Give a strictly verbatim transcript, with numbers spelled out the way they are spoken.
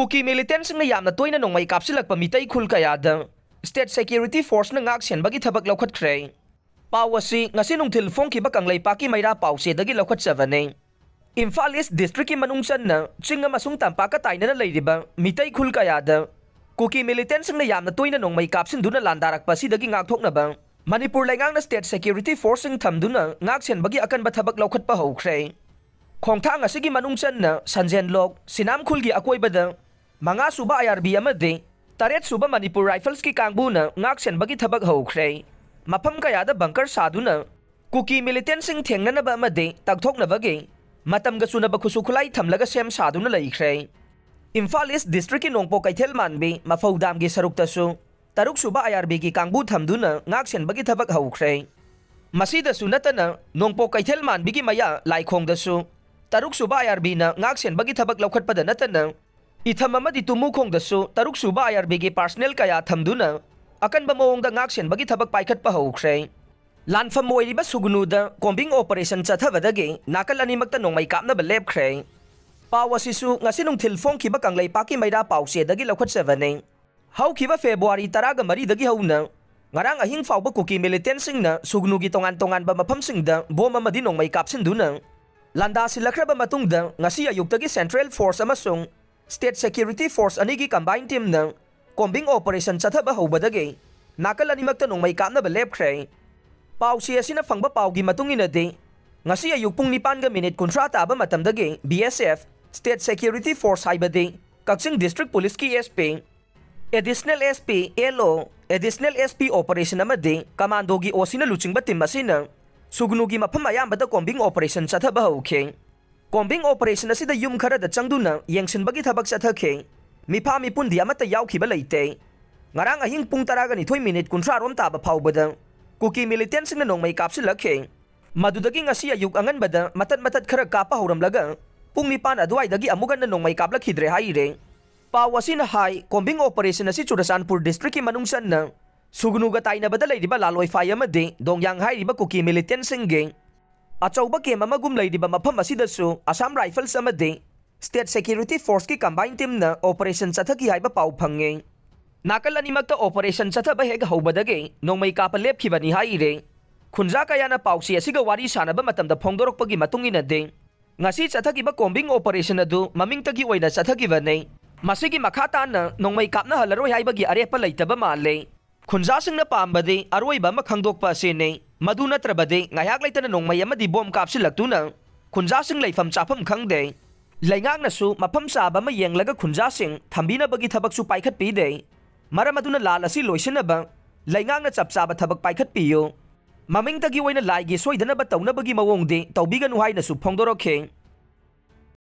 ꯀꯨꯀꯤ ꯃꯤꯂꯤꯇꯦꯟꯁꯤꯡꯅ ꯌꯥꯝꯅ ꯇꯣꯏꯅ ꯅꯣꯡꯃꯩ ꯀꯥꯞꯁꯤꯜꯂꯛꯄ ꯃꯤꯇꯩ ꯈꯨꯜ ꯀꯌꯥꯗ ꯁ꯭ꯇꯦꯠ ꯁꯦꯀ꯭ꯌꯨꯔꯤꯇꯤ ꯐꯣꯔꯁꯅ ꯉꯥꯛ ꯁꯦꯟꯕꯒꯤ ꯊꯕꯛ ꯂꯧꯈꯠꯈ꯭ꯔꯦ꯫ ꯄꯥꯎ ꯑꯁꯤ ꯉꯁꯤ ꯅꯨꯡꯊꯤꯜ ꯐꯣꯡꯈꯤꯕ ꯀꯪꯂꯩꯄꯥꯛꯀꯤ ꯃꯩꯔꯥ ꯄꯥꯎꯆꯦꯗꯒꯤ ꯂꯧꯈꯠꯆꯕꯅꯤ꯫ ꯏꯝꯐꯥꯜ ꯏꯁ ꯗꯤꯁꯇ꯭ꯔꯤꯛꯀꯤ ꯃꯅꯨꯡ ꯆꯟꯅ ꯆꯤꯡ ꯑꯃꯁꯨꯡ ꯇꯝꯄꯥꯛꯀ ꯇꯥꯏꯅꯅ ꯂꯩꯔꯤꯕ ꯃꯤꯇꯩ ꯈꯨꯜ ꯀꯌꯥꯗ ꯀꯨꯀꯤ ꯃꯤꯂꯤꯇꯦꯟꯁꯤꯡꯅ ꯌꯥꯝꯅ ꯇꯣꯏꯅ ꯅꯣꯡꯃꯩ ꯀꯥꯞꯁꯤꯟꯗꯨꯅ ꯂꯥꯟꯗꯥꯔꯛꯄ ꯑꯁꯤꯗꯒꯤ ꯉꯥꯛꯊꯣꯛꯅꯕ ꯃꯅꯤꯄꯨꯔ ꯂꯩꯉꯥꯛꯅ ꯁ꯭ꯇꯦꯠ ꯁꯦꯀ꯭ꯌꯨꯔꯤꯇꯤ ꯐꯣꯔꯁꯁꯤꯡ ꯊꯝꯗꯨꯅ ꯉꯥꯛ ꯁꯦꯟꯕꯒꯤ ꯑꯀꯟꯕ ꯊꯕꯛ ꯂꯧꯈꯠꯄ ꯍꯧꯈ꯭ꯔꯦ꯫ ꯈꯣꯡꯊꯥꯡ ꯑꯁꯤꯒꯤ ꯃꯅꯨꯡ ꯆꯟꯅ ꯁꯟꯖꯦꯟꯂꯣꯛ, ꯁꯤꯅꯥꯝ ꯈꯨꯜꯒꯤ ꯑꯀꯣꯏꯕꯗ ꯃꯉꯥ ꯁꯨꯕ ꯑꯥꯏ ꯑꯥꯔ ꯕꯤ ꯑꯃꯗꯤ ꯇꯔꯦꯠ ꯁꯨꯕ ꯃꯅꯤꯄꯨꯔ ꯔꯥꯏꯐꯜꯁꯀꯤ ꯀꯥꯡꯕꯨꯅ ꯉꯥꯛ ꯁꯦꯟꯕꯒꯤ ꯊꯕꯛ ꯍꯧꯈ꯭ꯔꯦ꯫ ꯃꯐꯝ ꯀꯌꯥꯗ ꯕꯪꯀꯔ ꯁꯥꯗꯨꯅ ꯀꯨꯀꯤ ꯃꯤꯂꯤꯇꯦꯟꯁꯤꯡ ꯊꯦꯡꯅꯅꯕ ꯑꯃꯗꯤ ꯇꯛꯊꯣꯛꯅꯕꯒꯤ ꯃꯇꯝꯒ ꯆꯨꯅꯕ ꯈꯨꯠꯁꯨ ꯈꯨꯠꯂꯥꯏ ꯊꯝꯂꯒ ꯁꯦꯝ ꯁꯥꯗꯨꯅ ꯂꯩꯈ꯭ꯔꯦ꯫ ꯏꯝꯐꯥꯜ ꯏꯁ ꯗꯤꯁꯇ꯭ꯔꯤꯛꯀꯤ ꯅꯣꯡꯄꯣꯛ ꯀꯩꯊꯦꯜ ꯃꯥꯟꯕꯤ ꯃꯐꯧ ꯗꯥꯝꯒꯤ ꯁꯔꯨꯛꯇꯁꯨ ꯇꯔꯨꯛ ꯁꯨꯕ ꯑꯥꯏ ꯑꯥꯔ ꯕꯤꯒꯤ ꯀꯥꯡꯕꯨ ꯊꯝꯗꯨꯅ ꯉꯥꯛ ꯁꯦꯟꯕꯒꯤ ꯊꯕꯛ ꯍꯧꯈ꯭ꯔꯦ꯫ ꯃꯁꯤꯗꯁꯨ ꯅꯠꯇꯅ ꯅꯣꯡꯄꯣꯛ ꯀꯩꯊꯦꯜ ꯃꯥꯟꯕꯤꯒꯤ ꯃꯌꯥ ꯂꯥꯏꯈꯣꯡꯗꯁꯨ ꯇꯔꯨꯛ ꯁꯨꯕ ꯑꯥꯏ ꯑꯥꯔ ꯕꯤꯅ ꯉꯥꯛ ꯁꯦꯟꯕꯒꯤ ꯊꯕꯛ ꯂꯧꯈꯠꯄꯗ ꯅꯠꯇꯅ ꯏꯊꯝ ꯑꯃꯗꯤ ꯇꯨꯃꯨꯈꯣꯡꯗꯁꯨ ꯇꯔꯨꯛ ꯁꯨꯕ ꯑꯥꯏ ꯑꯥꯔ ꯕꯤꯒꯤ ꯄꯥꯔꯁꯅꯦꯜ ꯀꯌꯥ ꯊꯝꯗꯨꯅ ꯑꯀꯟꯕ ꯃꯑꯣꯡꯗ ꯉꯥꯛ ꯁꯦꯟꯕꯒꯤ ꯊꯕꯛ ꯄꯥꯏꯈꯠꯄ ꯍꯧꯈ꯭ꯔꯦ꯫ ꯂꯥꯟꯐꯝ ꯑꯣꯏꯔꯤꯕ ꯁꯨꯒꯅꯨꯗ ꯀꯣꯝꯕꯤꯡ ꯑꯣꯄꯔꯦꯁꯟ ꯆꯠꯊꯕꯗꯒꯤ ꯅꯥꯀꯜ ꯑꯅꯤꯃꯛꯇ ꯅꯣꯡꯃꯩ ꯀꯥꯞꯅꯕ ꯂꯦꯞꯈ꯭ꯔꯦ꯫ ꯄꯥꯎ ꯑꯁꯤꯁꯨ ꯉꯁꯤ ꯅꯨꯡꯊꯤꯜ ꯐꯣꯡꯈꯤꯕ ꯀꯪꯂꯩꯄꯥꯛꯀꯤ ꯃꯩꯔꯥ ꯄꯥꯎꯆꯦꯗꯒꯤ ꯂꯧꯈꯠꯆꯕꯅꯤ꯫ ꯍꯧꯈꯤꯕ ꯐꯦꯕ꯭ꯔꯨꯋꯥꯔꯤ ꯇꯔꯥꯒ ꯃꯔꯤꯗꯒꯤ ꯍꯧꯅ ꯉꯔꯥꯡ ꯑꯍꯤꯡ ꯐꯥꯎꯕ ꯀꯨꯀꯤ ꯃꯤꯂꯤꯇꯦꯟꯁꯤꯡꯅ ꯁꯨꯒꯅꯨꯒꯤ ꯇꯣꯉꯥꯟ ꯇꯣꯉꯥꯟꯕ ꯃꯐꯝꯁꯤꯡꯗ ꯕꯣꯝ ꯑꯃꯗꯤ ꯅꯣꯡꯃꯩ ꯀꯥꯞꯁꯤꯟꯗꯨꯅ ꯂꯥꯟꯗꯥꯁꯤꯜꯂꯛꯈ꯭ꯔꯕ ꯃꯇꯨꯡꯗ ꯉꯁꯤ ꯑꯌꯨꯛꯇꯒꯤ ꯁꯦꯟꯇ꯭ꯔꯦꯜ ꯐꯣꯔꯁ ꯑꯃꯁꯨꯡ ꯁ꯭ꯇꯦꯠ ꯁꯦꯀ꯭ꯌꯨꯔꯤꯇꯤ ꯐꯣꯔꯁ ꯑꯅꯤꯒꯤ ꯀꯝꯕꯥꯏꯟ ꯇꯤꯝꯅ ꯀꯣꯝꯕꯤꯡ ꯑꯣꯄꯔꯦꯁꯟ ꯆꯠꯊꯕ ꯍꯧꯕꯗꯒꯤ ꯅꯥꯀꯜ ꯑꯅꯤꯃꯛꯇ ꯅꯣꯡꯃꯩ ꯀꯥꯞꯅꯕ ꯂꯦꯞꯈ꯭ꯔꯦ꯫ ꯄꯥꯎꯆꯦ ꯑꯁꯤꯅ ꯐꯪꯕ ꯄꯥꯎꯒꯤ ꯃꯇꯨꯡ ꯏꯟꯅꯗꯤ, ꯉꯁꯤ ꯑꯌꯨꯛ ꯄꯨꯡ ꯅꯤꯄꯥꯟꯒ ꯃꯤꯅꯤꯠ ꯀꯨꯟꯊ꯭ꯔꯥ ꯇꯥꯕ ꯃꯇꯝꯗꯒꯤ ꯕꯤ ꯑꯦꯁ ꯑꯦꯐ, ꯁ꯭ꯇꯦꯠ ꯁꯦꯀ꯭ꯌꯨꯔꯤꯇꯤ ꯐꯣꯔꯁ ꯍꯥꯏꯕꯗꯤ ꯀꯛꯆꯤꯡ ꯗꯤꯁꯇ꯭ꯔꯤꯛ ꯄꯨꯂꯤꯁꯀꯤ S P, additional S P, L ꯑꯣ, ꯑꯦꯗꯤꯁꯅꯦꯜ ꯑꯦꯁ ꯄꯤ ꯑꯣꯄꯔꯦꯁꯟ ꯑꯃꯗꯤ ꯀꯃꯥꯟꯗꯣꯒꯤ ꯑꯣ ꯁꯤꯅ ꯂꯨꯆꯤꯡꯕ ꯇꯤꯝ ꯑꯁꯤꯅ ꯁꯨꯒꯅꯨꯒꯤ ꯃꯐꯝ ꯑꯌꯥꯝꯕꯗ ꯀꯣꯝꯕꯤꯡ ꯑꯣꯄꯔꯦꯁꯟ ꯆꯠꯊꯕ ꯍꯧꯈꯤ꯫ ꯀꯣꯝꯕꯤꯡ ꯑꯣꯄꯔꯦꯁꯟ ꯑꯁꯤꯗ ꯌꯨꯝ ꯈꯔꯗ ꯆꯪꯗꯨꯅ ꯌꯦꯡꯁꯤꯟꯕꯒꯤ ꯊꯕꯛ ꯆꯠꯊꯈꯤ꯫ ꯃꯤꯐꯥ ꯃꯤꯄꯨꯟꯗꯤ ꯑꯃꯠꯇ ꯌꯥꯎꯈꯤꯕ ꯂꯩꯇꯦ꯫ ꯉꯔꯥꯡ ꯑꯍꯤꯡ ꯄꯨꯡ ꯇꯔꯥꯒ ꯅꯤꯊꯣꯏ ꯃꯤꯅꯤꯠ ꯀꯨꯟꯊ꯭ꯔꯥ ꯔꯣꯝ ꯇꯥꯕ ꯐꯥꯎꯕꯗ ꯀꯨꯀꯤ ꯃꯤꯂꯤꯇꯦꯟꯁꯤꯡꯅ ꯅꯣꯡꯃꯩ ꯀꯥꯞꯁꯤꯜꯂꯛꯈꯤ꯫ ꯃꯗꯨꯗꯒꯤ ꯉꯁꯤ ꯑꯌꯨꯛ ꯑꯉꯟꯕꯗ ꯃꯇꯠ ꯃꯇꯠ ꯈꯔ ꯀꯥꯞꯄ ꯍꯧꯔꯝꯂꯒ ꯄꯨꯡ ꯅꯤꯄꯥꯟ ꯑꯗꯨꯋꯥꯏꯗꯒꯤ ꯑꯃꯨꯛ ꯍꯟꯅ ꯅꯣꯡꯃꯩ ꯀꯥꯞꯂꯛꯈꯤꯗ꯭ꯔꯦ ꯍꯥꯏꯔꯦ꯫ ꯄꯥꯎ ꯑꯁꯤꯅ ꯍꯥꯏ, ꯀꯣꯝꯕꯤꯡ ꯑꯣꯄꯔꯦꯁꯟ ꯑꯁꯤ ꯆꯨꯔꯆꯥꯟꯄꯨꯔ ꯗꯤꯁꯇ꯭ꯔꯤꯛꯀꯤ ꯃꯅꯨꯡ ꯆꯟꯅ ꯁꯨꯒꯅꯨꯒ ꯇꯥꯏꯅꯕꯗ ꯂꯩꯔꯤꯕ ꯂꯥꯂꯣꯏꯐꯥꯏ ꯑꯃꯗꯤ ꯗꯣꯡꯌꯥꯡ ꯍꯥꯏꯔꯤꯕ ꯀꯨꯀꯤ ꯃꯤꯂꯤꯇꯦꯟꯁꯤꯡꯒꯤ ꯑꯆꯧꯕ ꯀꯦꯝ ꯑꯃꯒꯨꯝ ꯂꯩꯔꯤꯕ ꯃꯐꯝ ꯑꯁꯤꯗꯁꯨ ꯑꯁꯥꯝ ꯔꯥꯏꯐꯜꯁ ꯑꯃꯗꯤ State Security Forceꯀꯤ combined teamꯅ operation ꯆꯠꯊꯈꯤ ꯍꯥꯏꯕ ꯄꯥꯎ ꯐꯪꯉꯦ꯫ ꯅꯥꯀꯜ ꯑꯅꯤꯃꯛꯇ operation ꯆꯠꯊꯕ ꯍꯦꯛ ꯍꯧꯕꯗꯒꯤ ꯅꯣꯡꯃꯩ ꯀꯥꯞꯄ ꯂꯦꯞꯈꯤꯕꯅꯤ ꯍꯥꯏꯔꯦ꯫ ꯈꯨꯟꯖꯥ ꯀꯌꯥꯅ ꯄꯥꯎꯆꯦ ꯑꯁꯤꯒ ꯋꯥꯔꯤ ꯁꯥꯟꯅꯕ ꯃꯇꯝꯗ ꯐꯣꯡꯗꯣꯔꯛꯄꯒꯤ ꯃꯇꯨꯡ ꯏꯟꯅꯗꯤ, ꯉꯁꯤ ꯆꯠꯊꯈꯤꯕ combing operation ꯑꯗꯨ ꯃꯃꯤꯡꯇꯒꯤ ꯑꯣꯏꯅ ꯆꯠꯊꯈꯤꯕꯅꯤ꯫ ꯃꯁꯤꯒꯤ ꯃꯈꯥ ꯇꯥꯅ ꯅꯣꯡꯃꯩ ꯀꯥꯞꯅꯍꯜꯂꯔꯣꯏ ꯍꯥꯏꯕꯒꯤ ꯑꯔꯦꯞꯄ ꯂꯩꯇꯕ ꯃꯥꯜꯂꯦ꯫ ꯈꯨꯟꯖꯥꯁꯤꯡꯅ ꯄꯥꯝꯕꯗꯤ ꯑꯔꯣꯏꯕ ꯑꯃ ꯈꯪꯗꯣꯛꯄ ꯑꯁꯤꯅꯤ꯫ ꯃꯗꯨ ꯅꯠꯇ꯭ꯔꯕꯗꯤ ꯉꯥꯏꯍꯥꯛ ꯂꯩꯇꯅ ꯅꯣꯡꯃꯩ ꯑꯃꯗꯤ ꯕꯣꯝ ꯀꯥꯞꯁꯤꯜꯂꯛꯇꯨꯅ ꯈꯨꯟꯖꯥꯁꯤꯡ ꯂꯩꯐꯝ ꯆꯥꯐꯝ ꯈꯪꯗꯦ꯫ ꯂꯩꯉꯥꯛꯅꯁꯨ ꯃꯐꯝ ꯆꯥꯕ ꯑꯃ ꯌꯦꯡꯂꯒ ꯈꯨꯟꯖꯥꯁꯤꯡ ꯊꯝꯕꯤꯅꯕꯒꯤ ꯊꯕꯛꯁꯨ ꯄꯥꯏꯈꯠꯄꯤꯗꯦ꯫ ꯃꯔꯝ ꯑꯗꯨꯅ ꯂꯥꯟ ꯑꯁꯤ ꯂꯣꯏꯁꯤꯟꯅꯕ ꯂꯩꯉꯥꯛꯅ ꯆꯞ ꯆꯥꯕ ꯊꯕꯛ ꯄꯥꯏꯈꯠꯄꯤꯌꯨ꯫ ꯃꯃꯤꯡꯇꯒꯤ ꯑꯣꯏꯅ ꯂꯥꯏꯒꯤ ꯁꯣꯏꯗꯅꯕ ꯇꯧꯅꯕꯒꯤ ꯃꯑꯣꯡꯗꯤ ꯇꯧꯕꯤꯒꯅꯨ ꯍꯥꯏꯅꯁꯨ ꯐꯣꯡꯗꯣꯔꯛꯈꯤ꯫